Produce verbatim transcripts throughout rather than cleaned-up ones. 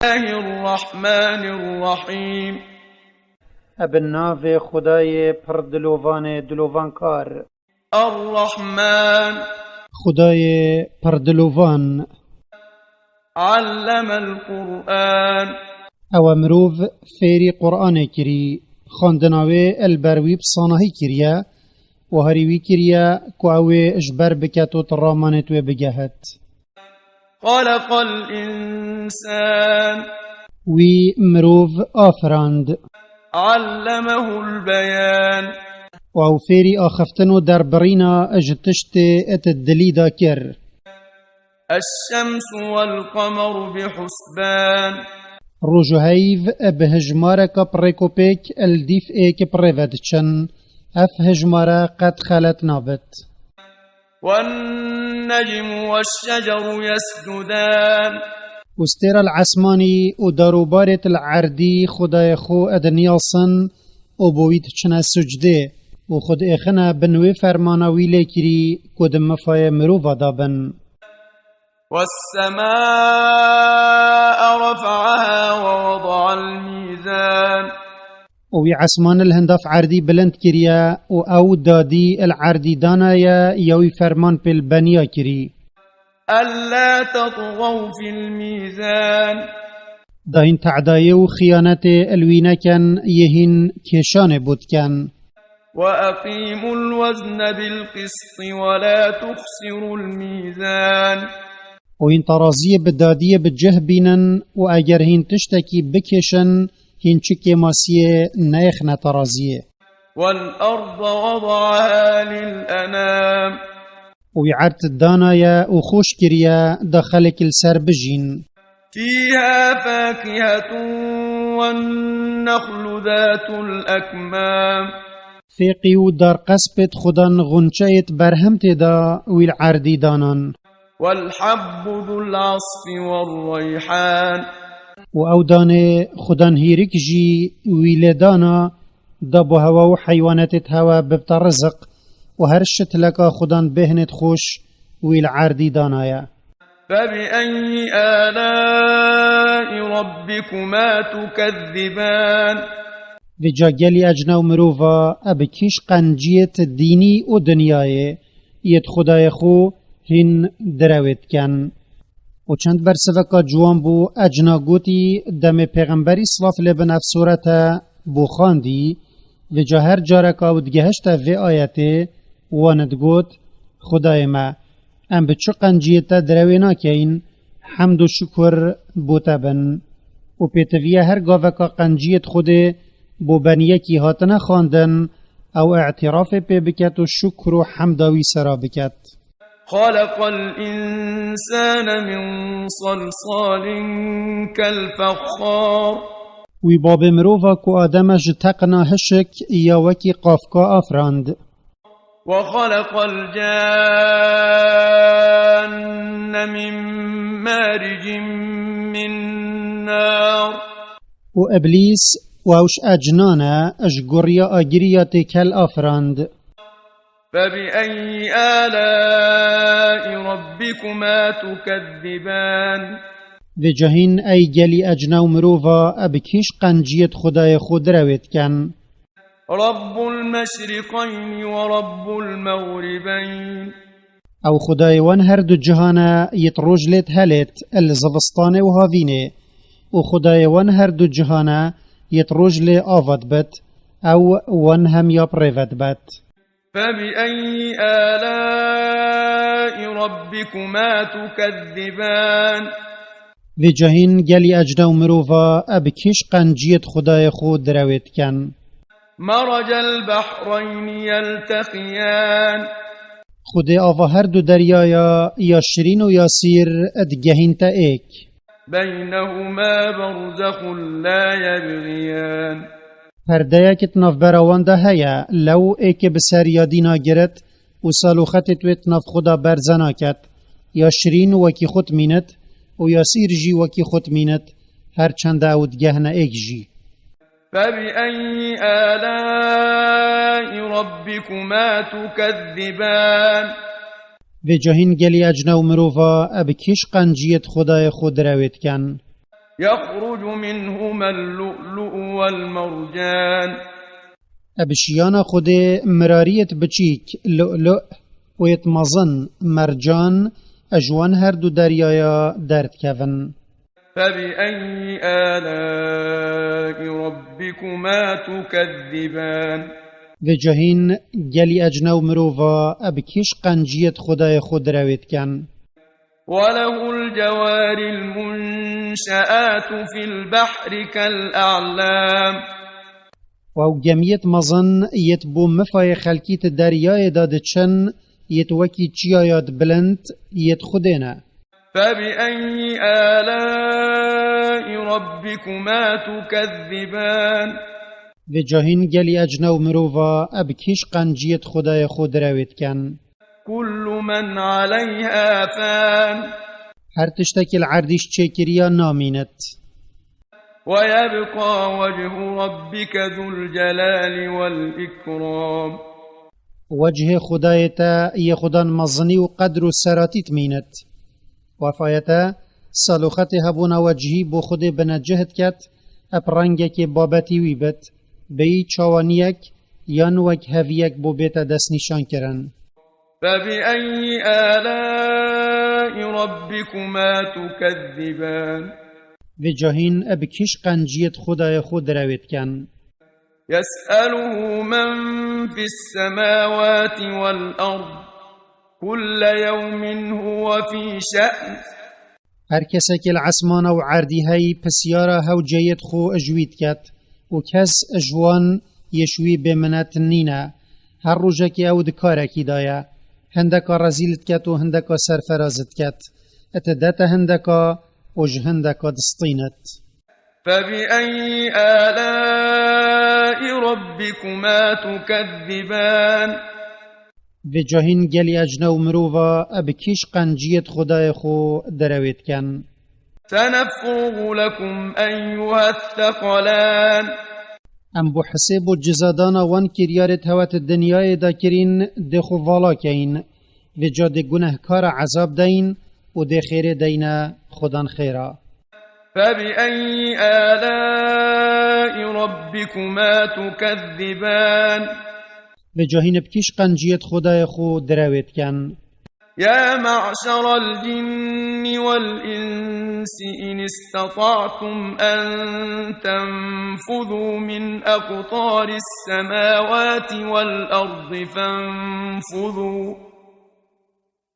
الله الرحمن الرحيم. Ebe navê Xwedayê pir dilovanê dilovankar. الرحمن. Xwedayê pir dilovan. علم القرآن. Ew e mirov fêrî Qur'anê kirî, xwendina wê li ber wî bi sanahî kiriye û herî wî kiriye ku ew ê ji ber biket û di ramanêt wê bigehet. خلق الإنسان. Wî mirov afirand. علمه البيان. Û ew fêrî axiftin û derbirîna ji tiştê di dilî de kir. الشمس والقمر بحسبان. Roj û heyv bi hijmareka bi rêkopêk li dîf êk bi rê ve diçin. Ev hijmare qet xelet nabit. والنجم والشجر يسجدان. Û stêra li esmanî û darûbarêt li erdî Xwedayê xwe dinyazin û bo wî diçine sucdê û xwe diêxine bin wê fermana wî lê kirî ku di mifayê mirova de bin. والسماء رفعها ووضع الميزان. Û wî esmanê li hinda ev erdî bilind kiriye û ew dadî li erdî danaye ya wî ferman pê li beniya kirî. ألا تطغوا في الميزان. Da hîn te'dayê û xiyanetê li wî neken, yê hîn kêşanê bo diken. وأقيموا الوزن بالقسط ولا تخسروا الميزان. Û hîn teraziyê bi dadiyê bi cih bînin û eger hîn tiştekî bikêşin, hîn çi kêmasiyê neyêxine teraziyê. والأرض وضعها للأنام. Û wî erd danaye û xweş kiriye da xelk li ser bijîn. فيها فاكهة والنخل ذات الأكمام. Fêqî û darqespêt xudan xunçeyêt berhem tê da wî li erdî danan. والحب ذو العصف والريحان. Û ew danê xudan hîrik jî wî lê dana da bo hewa û heywanetêt hewa bibte riziq û her şitleka xudan bêhnêt xweş wî li erdî danaye. فبأي آلاء ربكما تكذبان؟ Vêca gelî ecna û mirova e bi kîş qenciyêt dînî û dinyayê yêt Xwedayê xwe hîn direwê diken. Û çend bersiveka ciwan bû, ecna gotî, demê pêxemberî silav lê bin ev surete bû xwendî, vêca her careka ew digehişte vê ayetê, wan digot, Xwedayê me, em bi çi qenciyê te direwê nakeyin, hemd û şukur bo te bin. Û pêtiviye her gaveka qenciyê di Xwedê bo beniyekî hatine xwendin, ew îtirafê pê biket û şukr û hemda wî sera biket. خلق الإنسان من صلصال كالفخار. Wî babê mirova ku Adem e ji teqina hişik ya wekî qafka afirand. وخلق الجان من مارج من نار. Û Îblîs û ew ji ecinan e, ji goriya agirî ya têkel afirand. فبأي آلاء ربكما تكذبان؟ Vêca hîn ey gelî ecna û mirova e bi kîş qenciyêt Xwedayê xwe direwê diken? رب المشرقين ورب المغربين. Ew Xwedayê wan her du cihan e, yêt roj lêt helêt, li zivistanê û havînê. Û Xwedayê wan her du cihan e, yêt roj lê ava dibit, ew wan hemiya bi rê ve dibet. فبأي آلاء ربكما تكذبان؟ Vêca hîn gelî ecna û mirova e bi kîş qenciyêt Xwedayê xwe direwê diken? مرج البحرين يلتقيان. Xwedê ava her du deryaya ya şirîn û ya sîr digehînte êk. بينهما برزخ لا يبغيان. Perdeyek di navbera wan de heye, lew êkê bi ser ya dîna giret û saloxetêt wê di nav xwe de berze naket. Ya şirîn wekî xwe dimînit û ya sîr jî wekî xwe dimînit, her çend ew digehne êk jî. فبأي آلاء ربكما تكذبان؟ Vêca hîn gelî ecna û mirova e bi kîş qenciyêt Xwedayê xwe direwê diken? يخرج منهما اللؤلؤ والمرجان. Ev şiyana Xwedê mirariyêt biçîk, lu'lu' û yêt mezin, mercan, ji wan her du deryaya derdikevin. فبأي آلاء ربكما تكذبان. Vê cahîn gelî ecna û mirova ev kîş qenciyêt Xwedayê xwe direwêt dikin. وله الجوار المنشآت في البحر كالأعلام. Û ew gemiyêt mezin yêt bo mifayê xelkî ti deryayê de diçin, yêt wekî çiyayat bilind, yêt Xwedê ne. فبأي آلاء ربكما تكذبان. Vê cahîn gelî ecna û mirova ev kîş qenciyêt Xwedayê xwe direwêt dikin. كل من عليها فان. Her tiştekî li erdî ji çêkiriya namînit. ويبقى وجه ربك ذو الجلال والإكرام. Wecihê Xwedayê te yê Xwedan mezinî û qedr û seratî dimînit. Wefayete, saloxetê hebûna wecihî bo Xwedê binecih diket, eb rengekê babetî wî bit, bêyî çawaniyek yan wek heviyek bo bête destnîşankirin. فبأي آلاء ربكما تكذبان. Vê cahîn ev kîş qenciyêt Xwedayê xwe direwêt dikin. يسأله من في السماوات والأرض كل يوم هو في شأن. Her kesekê li esmana û erdî heyî pisyara hewceyêt xwe ji wî diket û kes ji wan yê ji wî bêminet nîne. Her rojekê ew di karekî de ye. Hindeka rezîl diket û hindeka serferaz diket. Ti dete hindeka û ji hindeka distînit. فبأي آلاء ربكما تكذبان. Vê cahîn gelî ecna û mirova ev kîş qenciyêt Xwedayê xwe derewêt dikin. سنفرغ لكم أيها الثقلان. Em bo hisêb û cizadana wan kiryarêt hewe ti dinyayê de kirîn dê xwe vala keyin. Vê ca dê gunehkara ezab deyin û dê xêrê deyne Xwedan xêra. فبأي آلاء ربكما تكذبان. Vê cahîn bi kîş qenciyêt Xwedayê xwe direwêt dikin. يا معشر الجن والإنس إن استطعتم أن تنفذوا من أقطار السماوات والأرض فانفذوا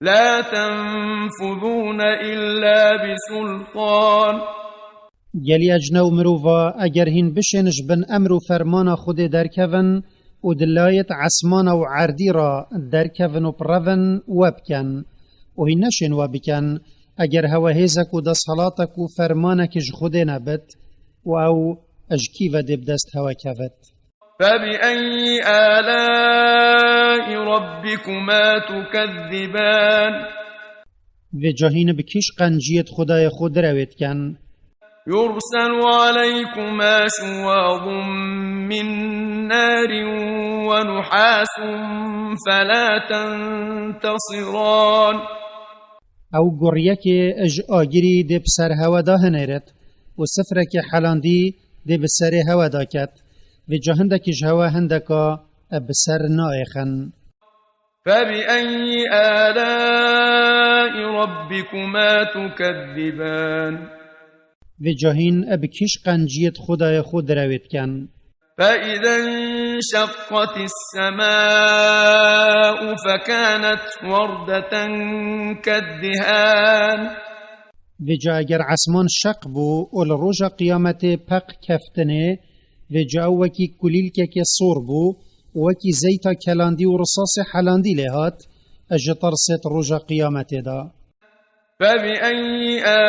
لا تنفذون إلا بسلطان. Gelî ecna û mirova, eger hîn bişên ji bin emr û fermana Xwedê derkevin û di layêt esmana û erdî re derkevin û birevin, we bikin. Û hîn neşên we bikin, eger hewe hêzek û desthelatek û fermanek ji Xwedê nebit û ew ji kî ve dê bi dest hewe kevit. فبأي آلاء ربكما تكذبان. Vê cahîn bi kîş qenciyêt Xwedayê xwe direwêt dikin. يرسل عليكما شواظ من نار ونحاس فلا تنتصران. Ew guriyekê ji agirî dê bi ser hewe de hinêrit û sifrekê helandî dê bi serê hewe de ket. Vê ca hindekî ji hewe hindeka bi ser naêxin. فبأي آلاء ربكما تكذبان. Vê cahîn bi kîş qenciyêt Xwedayê xwe direwêt dikin. فإذا انشقت السماء فكانت وردة كالدهان. Vê ca eger esman şeq bû û li roja qiyametê peq keftinê, vê ca ew wekî kulîlkekê sor bû û wekî zeyta kelandî û risasê helandî lê hat, ji tirsêt roja qiyametê de. فبأي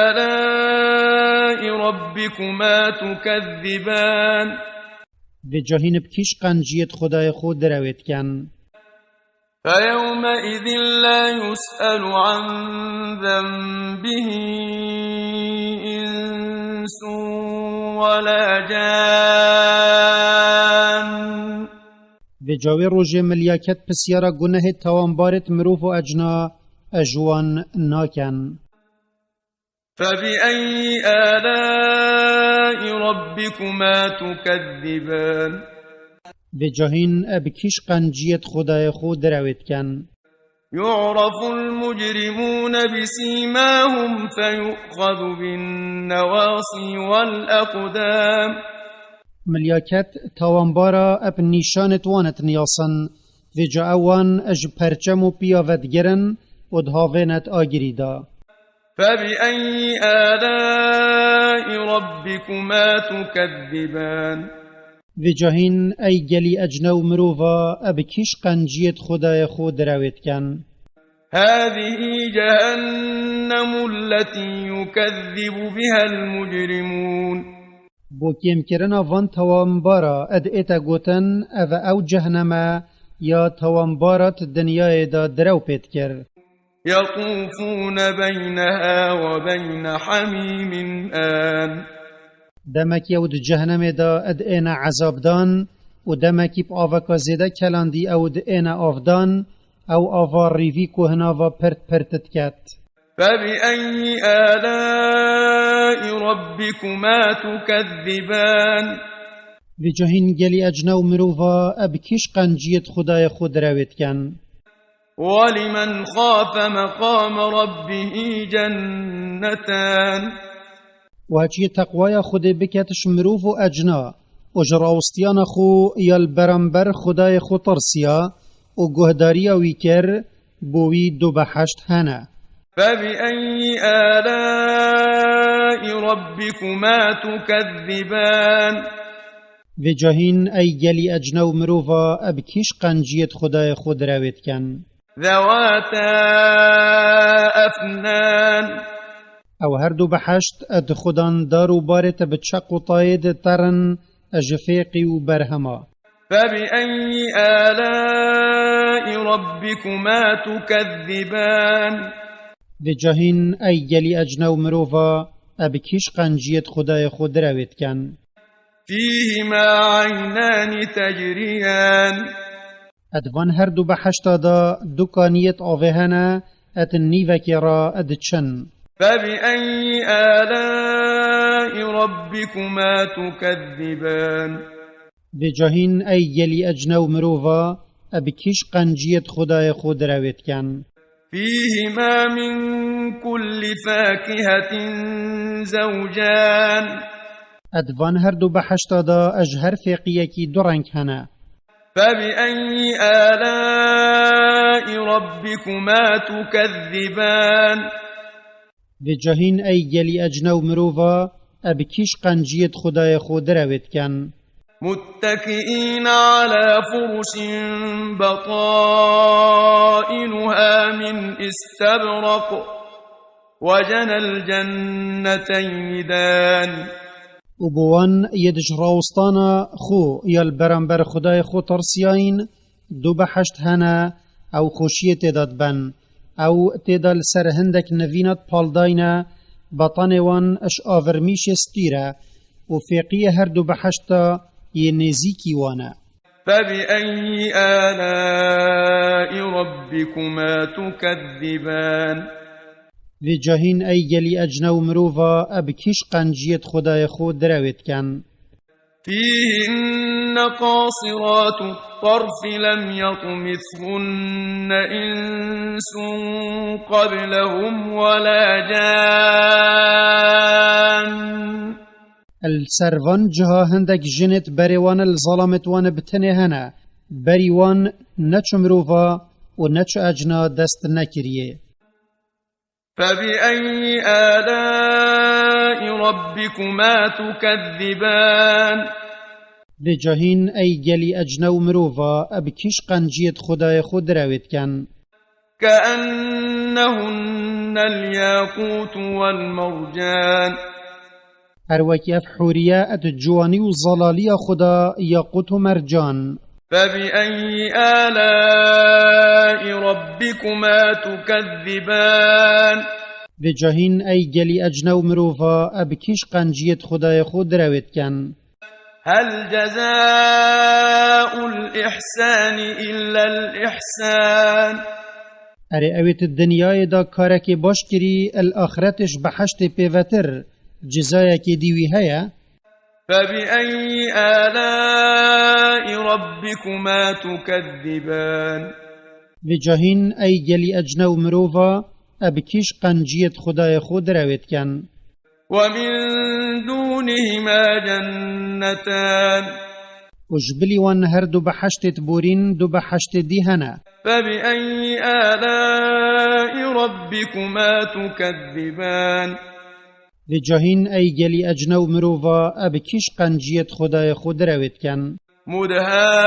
آلاء ربكما تكذبان. Vê cahîn bi kîş qenciyêt Xwedayê xwe direwêt dikin. فيومئذ لا يسأل عن ذنبه إنس ولا جان. Vê ca wê rojê milyaket pisyara gunehê tawanbarêt mirov û ecna ji wan nakin. فبأي آلاء ربكما تكذبان؟ Vêca hîn e bi kî ji qenciyêt Xwedayê xwe direwêt dikin? يعرف المجرمون بسيماهم فيؤخذ بالنواصي والأقدام. Milyaket tawanbara e bi nîşanêt wan et niyasin, vêca ewan e ji perçem û piya ve digirin û dihavênet agirî de. فبأي آلاء ربكما تكذبان؟ Vêca hîn ey gelî ecne û mirova e bi kî ji qenciyêt Xwedayê xwe direwêt dikin? هذه جهنم التي يكذب بها المجرمون. Bo kêmkirina van tawanbara ed ête gotin, ev e ew cehneme ya tawanbara di dinyayê de direw pê dikir. يطوفون بينها وبين حميم آن. Demekî ew di cehnemê de ed êne ezabdan û demekî bi aveka zêde kelandî ew di êne avdan, ew ava rîvî ku hinava pirt pirt diket. فبأي آلاء ربكما تكذبان؟ Vêca hîn gelî ecne û mirova e bi kî ji qenciyêt Xwedayê xwe direwêt dikin? ولمن خاف مقام ربه جنتان. Û heçiyê teqwaya Xwedê biket ji mirov û ecna û ji rawistiyana xwe ya li beramber Xwedayê xwe tirsiya û guhdariya wî kir, bo wî du beheşt hene. فبأي آلاء ربكما تكذبان؟ Vêca hîn ey gelî ecne û mirova e bi kî ji qenciyêt Xwedayê xwe direwêt dikin? ذواتا أفنان. Ew her du beheşt e di xwedan dar û barê te bi çeq û tayê de terin e ji fêqî û berhema. فبأي آلاء ربكما تكذبان؟ Vêca hîn ey gelî ecne û mirova e bi kî ji qenciyêt Xwedayê xwe direwêt dikin? فيهما عينان تجريان. Ed van her du beheşta de du kaniyêt avê hene, ed nîvekê re diçin. فبأي آلاء ربكما تكذبان؟ Vêca hîn ey gelî ecne û mirova e bi kî ji qenciyêt Xwedayê xwe direwêt dikin? فيهما من كل فاكهة زوجان. Ed van her du beheşta de e ji her fêqiyekî du reng hene. فبأي آلاء ربكما تكذبان؟ Vêca hîn ey gelî ecne û mirova e bi kî ji qenciyêt Xwedayê xwe direwêt dikin? متكئين على فرش بطائنها من استبرق وجنى الجنتين دان. Û bi wan yê di ji rawistana xwe ya li beramber Xwedayê xwe tirsiyayîn, du beheşt hene, ew xweşiyê tê de dibin. Ew tê de li ser hindek nivîna dipaldayne, betanê wan ji avirmîşê stîr e û fêqiyê her du beheşta yê nêzîkî wan e. فبأي آلاء ربكما تكذبان؟ Vêca hîn ey gelî ecne û mirova e bi kî ji qenciyêt Xwedayê xwe direwêt dikin? فيهن قاصرات الطرف لم يطمثهن إنس قبلهم ولا جان. Li ser van ciha hindek jinêt berê wan li zalamêt wan bi tenê hene, berî wan ne çi mirova û ne çi ecna dest nekiriye. فبأي آلاء ربكما تكذبان؟ Vêca hîn ey gelî ecne û mirova e bi kî ji qenciyêt Xwedayê xwe direwêt dikin? كأنهن الياقوت والمرجان. Her wekî ev hûriye e di ciwanî û zelaliya xwe de yaqût û mercan. فبأي آلاء ربكما تكذبان؟ Vêca hîn ey gelî ecne û mirova e bi kî ji qenciyêt Xwedayê xwe direwêt dikin? هل جزاء الإحسان إلا الإحسان؟ Erê, ewê tu dinyayê de karekê baş kirî, el axretê ji behiştê pêvetir cizayekê dî wî heye? فبأي آلاء ربكما تكذبان؟ Vê cahîn, ey gelî ecne û mirova, e bi kî ji qenciyê di Xwedayê xwe direwê dikin? ومن دونهما جنتان. Û ji bilî wan her du behiştê diborîn, du behiştê dî hene. فبأي آلاء ربكما تكذبان؟ Vê cahîn, ey gelî ecne û mirova, e bi kî ji qenciyê di Xwedayê xwe direwê dikin? مدهامتان.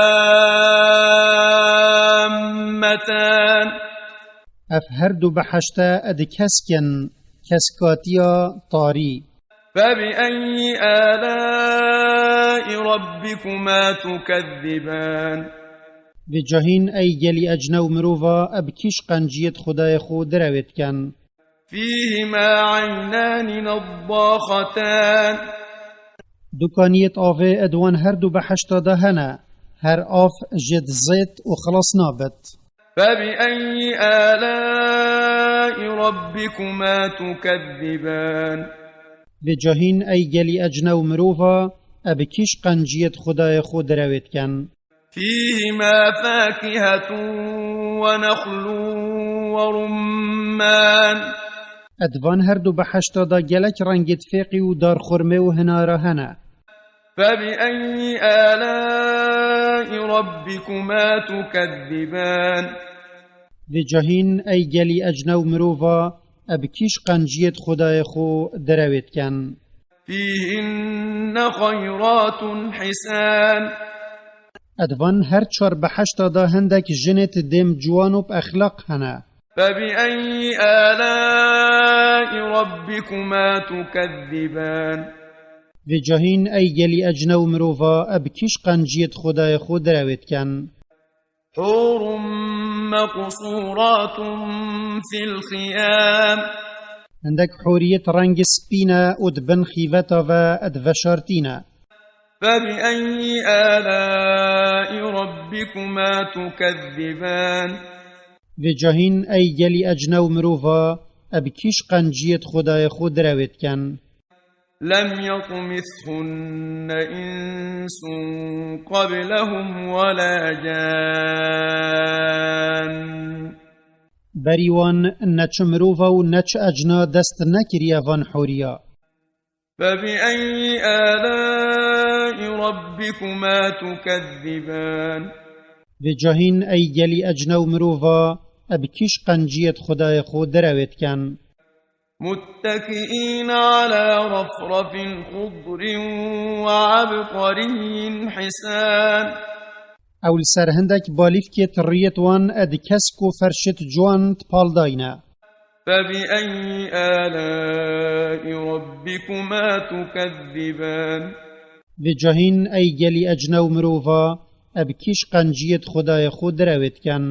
Ev her du behişte di kesk in, keskatiya tarî. فبأي آلاء ربكما تكذبان؟ Vê cahîn, ey gelî ecne û mirova, e bi kî ji qenciyê di Xwedayê xwe direwê dikin? فيهما عينان نضاختان. Du kaniyêt avê di wan her du behişta de hene, her av jê dizêt û xilas nabit. فبأي آلاء ربكما تكذبان؟ Vê cahîn, ey gelî ecne û mirova, e bi kî ji qenciyê di Xwedayê xwe direwê dikin? فيهما فاكهة ونخل ورمان. Di van her du behişta de gelek rengê fêqî û darxurmê û hinara hene. فبأي آلاء ربكما تكذبان؟ Vê cahîn, ey gelî ecne û mirova, e bi kî ji qenciyê di Xwedayê xwe direwê dikin? فيهن خيرات حسان. Di van her çar behişta de hindek jinêt dêm ciwan û bi exlaq hene. فبأي آلاء ربكما تكذبان؟ Vê cahîn, ey gelî ecne û mirova, e bi kî ji qenciyê di Xwedayê xwe direwê dikin? حور مقصورات في الخيام. Hindek hûriyêt rengê spî ne û di bin xîveta ve di veşartî ne. فبأي آلاء ربكما تكذبان؟ Vê cahîn, ey gelî ecne û mirova, e bi kî ji qenciyê di Xwedayê xwe direwê dikin? لم يطمثهن إنس قبلهم ولا جان. Berî wan ne çi mirova û ne çi ecna dest nekiriye van hûriya. فبأي آلاء ربكما تكذبان؟ Vê cahîn, ey gelî ecne û mirova, e bi kî ji qenciyê di Xwedayê xwe direwê dikin? متكئين على رفرف خضر وعبقري حسان. Ew li ser hindek balîfkêt riyêt wan di kesk û ferşêt ciwan di pal dayne. فبأي آلاء ربكما تكذبان؟ Vê cahîn, ey gelî ecne û mirova, e bi kî ji qenciyê di Xwedayê xwe direwê dikin?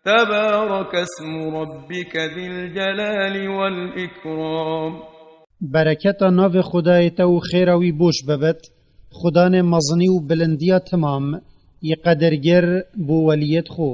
تبارك اسم ربك ذي الجلال والإكرام. Bereketa navê Xwedayê te û xêra wî boş bibit, Xudanê mezinî û bilindiya timam, yê qedirgir bo weliyêt xwe.